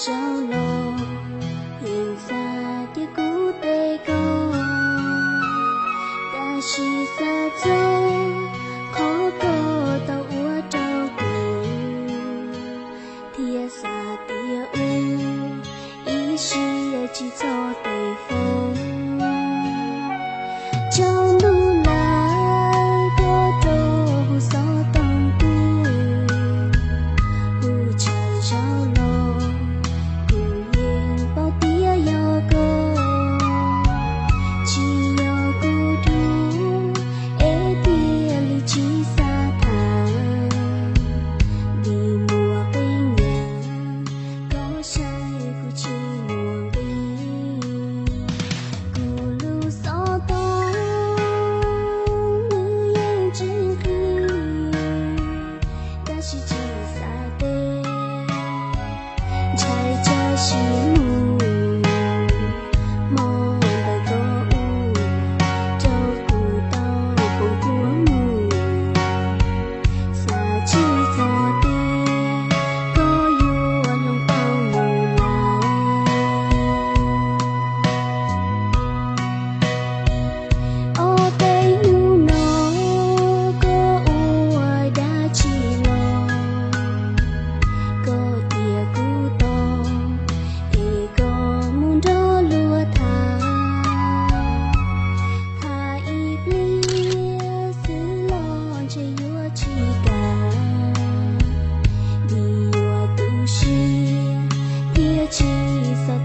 Zaum los yeej xav tias kuv teb koj, tab sis xav txog qhov koj tau ua rau kuv, thiab xav tias wb ib siab tsis txhob tej foob. Tsaus ntuj lawm koj rov hu xov tooj tuaj, hu tsawg zaus los kuv yeej paub tias yog koj, tsis yog kuv dub es thiaj li tsis xav tham, vim muaj qee yam koj saib kuv tsis muaj nqis. Kuv lub xov tooj nws yeej tsis nqig, tab sis tsis xav teb, ntshai tsam sim mus, hmo ntawd koj ua rau kuv tau poob kua muag, xav tsis txog tias koj yuav hloov pauj mus lawm. Ob peb hnub no koj ua dab tsi los, koj tias kuv tos es koj mus nrog luag tham, tham ib pliag xwb los ntshe yuav tsis kam, vim yuav tu siab thiab tsis xav